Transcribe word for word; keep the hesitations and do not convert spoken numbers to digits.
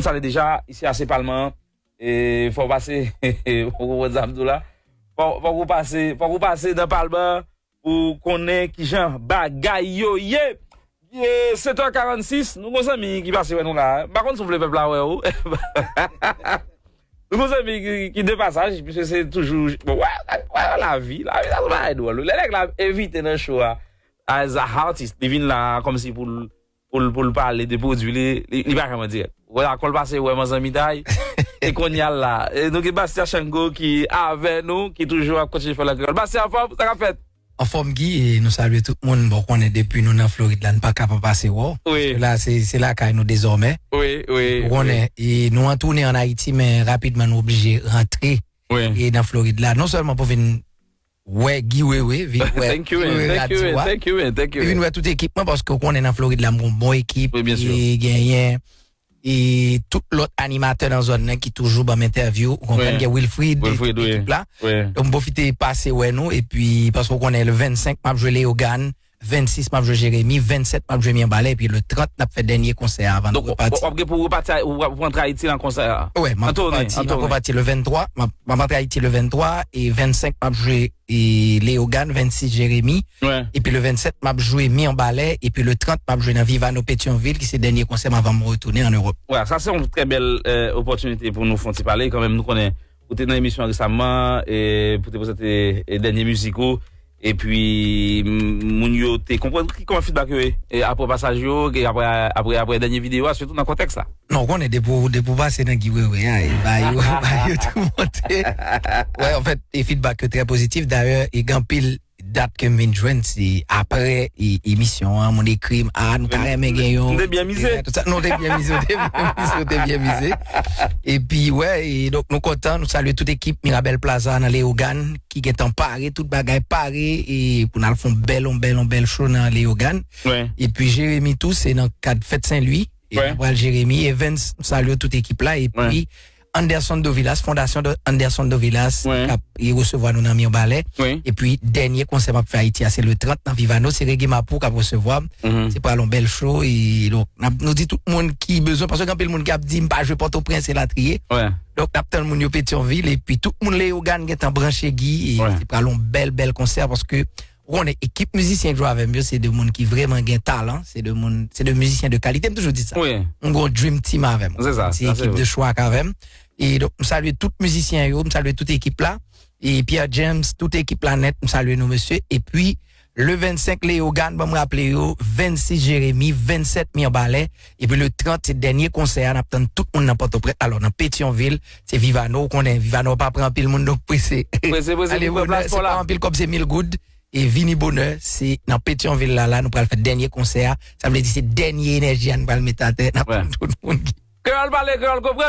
M salye deja, isi a se palman an. E fò w pase, ou konprann sa m di w la? Fò, fò w pase, fò w pase nan palman an pou konnen kijan bagay yo ye. E sèt è karannsis, nou gon zanmi ki pase wè nou la. M pa konn si w vle pèp la wè ou. Nou gon zanmi ki, ki de pasaj, piske se toujou, bon, wè, wè, wè, lavi, lavi, sa se bagay dwòl. Lè nèg la envite nan show a, as a artist, li vin la kòmsi pou l, pou l, pou l pale de pwodui li, li, li pa janm an dirèk. Wè, akò l pase wè, man zanmi tay. E kounye a la, e nou gen Bastia Chango ki avè nou, ki toujou ap kontinye fè lang kreyòl. Bastia, anfòm, sa k ap fèt? Anfòm, Guy, e nou salye tout moun. Bon, konnen depi nou nan Florid la, nou pa ka pa pase wè w. Wi. Paske la, se, se lakay nou dezòmè. Wi, wi, wi. Ou konnen, e nou an toune ann Ayiti, men rapidman nou oblije rantre, wi, e nan Florid la. Non sèlman pou vin wè Guy Wewe, vin wè Guy Wewe radio a. Thank you, man. Thank you, man. Thank you, man. Thank you, man. Vin wè tout ekip mwen, paske ou konnen nan Florid la, m gon bon ekip. Wi, byen si. E genyen e tout lòt animatè nan zòn nan ki toujou ban m entèvyou. Ou konprann, wi, gen Wilfrid, Wilfrid, tout, wi, ekip la. Wi. Donk, m pwofite pase wè nou, epi, paske w konnen, le vennsenk, m ap jwe Leyogàn, vennsis, m ap jwe Jeremi, vennsèt, m ap jwe Mibalè, epi le trant, n ap fè dènye konsè a avan nou repati. Donk, w ap gen pou w repati, w ap rantre Ayiti nan konsè a? Wi, m ap repati, m ap repati le venntwa, m ap, m ap rantre Ayiti le venntwa, e vennsenk, m ap jwe e Leyogàn, vennsis Jeremi. Wi. Epi le vennsèt, m ap jwe Mibalè. Epi le trant, m ap jwe nan Vivano Petyonvil, ki se dènye konsè m avan m retounen ann Ewòp. Wi, sa se yon trè bèl, eh, opòtinite pou nou fè yon ti pale. Kanmenm, nou konnen ou te nan emisyon an resaman, e pou te prezante, eh, dènye mizik ou. Epi, m-, moun yo te konprann ki, kòman feedback yo ye, e apre pasaj yo, e apre, apre, apre dènye videyo a, sitou nan kontèks la. Non, ou konnen depi w, depi w pase nan Guy Wewe a, e ba yo, ba yo tou monte. Wè, anfèt, e feedback yo trè pozitif. Dayè, e gen anpil dat ke m vin jwenn, se apre e, emisyon an, moun ekri m, "Ah, nou ta renmen gen yon." M te byen mize. E tout sa. Non, w te byen mize, w te byen mize, w te byen mize. Epi, wè, e donk, nou kontan, nou salye tout ekip Mirabel Plaza nan Leyogàn, ki gentan pare, tout bagay pare, e pou n al fè yon bèl, yon bèl, yon bèl show nan Leyogàn. Wi. Epi Jeremi tou, se nan kad fèt Sen Lwi. E wi. Nou pral Jeremi, Evans, m salye tout ekip la. Epi wi. Anderson Dovilas, Fondasyon de Anderson Dovilas, wi, k ap e resevwa nou nan Mibalè. Wi. Epi dènye konsè m ap fè Ayiti a, se le trant nan Vivano, se Reggae Mapou k ap resevwa m. Mhm. Se pral yon bèl show. E donk, n ap, nou di tout moun ki bezwen, paske gen anpil moun ki ap di, "M pa jwe Pòtoprens," elatriye. Wi. Donk, n ap tann moun yo Petyonvil, epi tout moun Leyogàn gentan branche Guy, e wi, se pral yon bèl, bèl konsè, paske ou konnen, ekip mizisyen k jwe avè m yo, se de moun ki vrèman gen talan, se de moun, se de mizisyen de kalite, m toujou di sa. Wi. M gon dream team avè m. Se sa, se sa, se vre. Se ekip de chwa k avè m. E donk, m salye tout mizisyen yo, m salye tout ekip la. E Pierre James, tout ekip la nèt, m salye nou, mesye. Epi, le vennsenk, Leyogàn, ban m raple yo, vennsis, Jeremi, vennsèt, Mibalè. Epi le trant, se dènye konsè a, n ap tann tout moun nan Pòtoprens. Alò, nan Petyonvil, se Vivano, ou konnen, Vivano pa pran anpil moun, donk prese. Prese, prese, ale pou pran bonè, plas se pa anpil kòb, se mil goud. E vini bonè, se nan Petyonvil la, la, nou pral fè dènye konsè a. Sa vle di se dènye enèji a nou pral mete atè. N ap tann tout moun ki Kreyòl pale, kreyòl konprann.